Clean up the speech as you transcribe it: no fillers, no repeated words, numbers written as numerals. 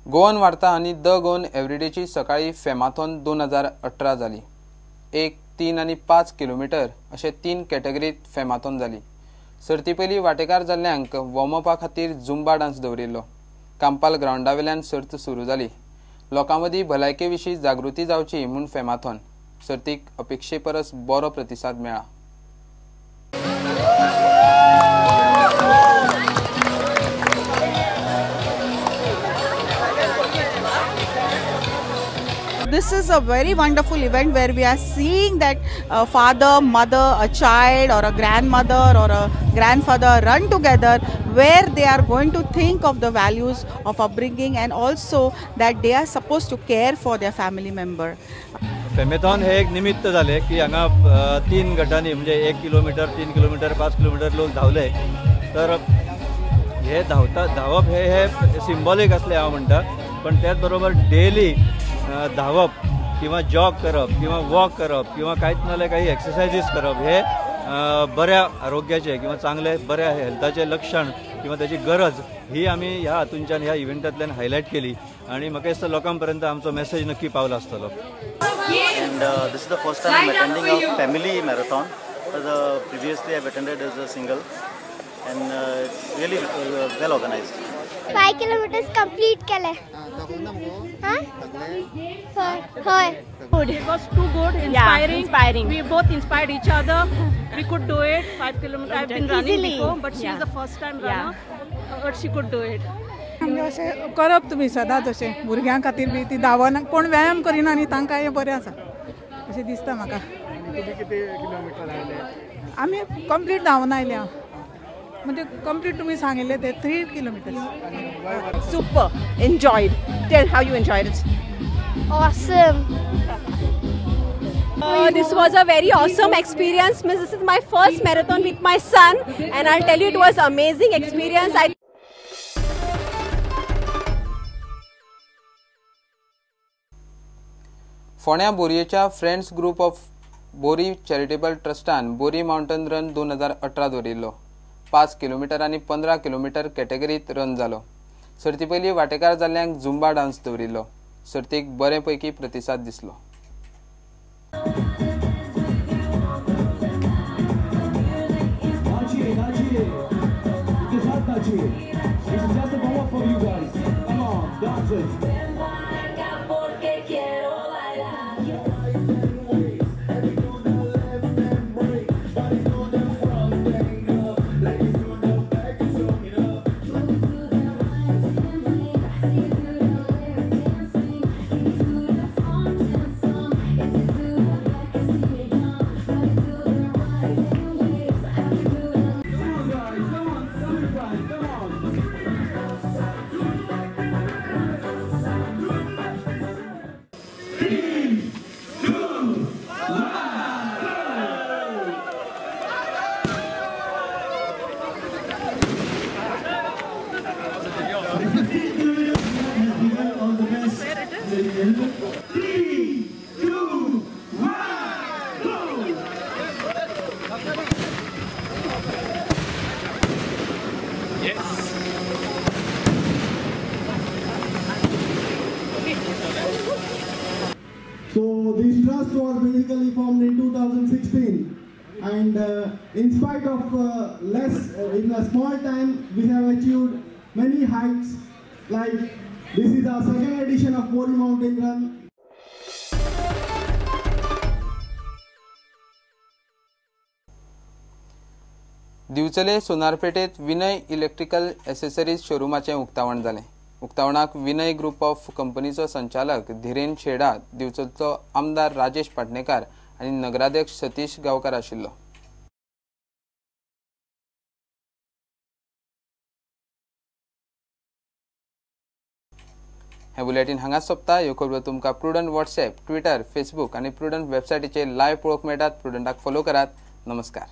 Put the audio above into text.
Goan वार्ता आनी the Goan एव्हरीडेची सकाळी फेमाथॉन 2018 जाली. 1, 3 आनी 5 किलोमिटर अशे 3 कॅटेगरीत फेमाथॉन जाली. सर्ती पयलीं वांटेकार जाल्ल्यांक वॉर्मअपा खातीर झुंबा डान्स दवरिल्लो. कांपाल ग्रावंडावेल्यान सर्त सुरू जाली. लोकां मदीं भलायके विशीं जागृती जावची म्हूण फेमाथॉन सर्तीक अपेक्षे परस बरो प्रतिसाद मेळ्ळा. This is a very wonderful event where we are seeing that a father, mother, a child or a grandmother or a grandfather run together, where they are going to think of the values of upbringing and also that they are supposed to care for their family member. Femathon हे एक निमित्त जाले की हांगा 3 गटांनी म्हणजे 1 kilometre, 3 kilometre, 5 kilometre लोक धांवले. तर हे धांवप हे सिम्बॉलीक असले हांव म्हणटा, पण त्याच बरोबर डेली धांवप किंवा जॉग करप किंवा वॉक करप किंवा कांयच नाल्यार काही एक्सरसायजीस करप हे बऱ्या आरोग्याचे किंवा चांगले बऱ्या हेल्थाचे लक्षण किंवा त्याची गरज ही आमी ह्या हातूंच्यान ह्या इव्हेंटांतल्यान हायलायट केली आनी म्हाका दिसता लोकां पर्यंत आमचो मेसेज नक्की पावला आसतलो. And this is the first time I'm attending a family marathon. Previously I've attended as a single, and it's really well organized. 5 kilometers complete केले. Huh? Hoy. Good. It was too good, inspiring. Yeah, inspiring. We both inspired each other. We could do it. 5 kilometers. I've been running easily before, but she is the first time runner. But she could do it. आमगे अशें करप तुमी सदांच अशें भुरग्यां खातीर बी ती धांवना कोण व्यायाम करिना न्ही तांकां हें बरें आसा अशें दिसता म्हाका. आमी कंप्लीट धांवन आयल्या म्हणजे कंप्लीट तुमी सांगिल्लें ते 3 kilometres. Super, enjoyed. Tell how you enjoyed it. Awesome. This was a very awesome experience. This is my first marathon with my son, and I'll tell you it was amazing experience. फोंड्या बोरयेच्या friends group of Bori charitable ट्रस्टान Bori mountain run 2018 दवरिल्लो. 5 kilometre आनी 15 kilometre कॅटेगरीत run जालो. सर्ती पयलीं वांटेकार जाल्ल्यांक Zumba dance दवरिल्लो. सर्तीक बरे पैकी प्रतिसाद दिसलो. So this trust was basically formed in 2016, and in spite of in a small time we have achieved many heights. Like this is our second edition of Bori Mountain Run. Divchale सोनारपेठेत Vinay electrical accessories शोरुमाचें उक्तावण जालें. उक्तावणाक Vinay group of कंपनीचो संचालक धीरेन शेडा, दिवचलचो आमदार राजेश पाटणेकार आनी नगराध्यक्ष सतीश गांवकार आशिल्लो. हे बुलेटीन हांगाच सोंपता. ह्यो खबरो तुमकां प्रुडंट व्हॉट्सएप, ट्विटर, फेसबूक आनी प्रुडंट वेबसायटीचेर लायव्ह पळोवंक मेळटात. प्रुडंटाक फॉलो करात. नमस्कार.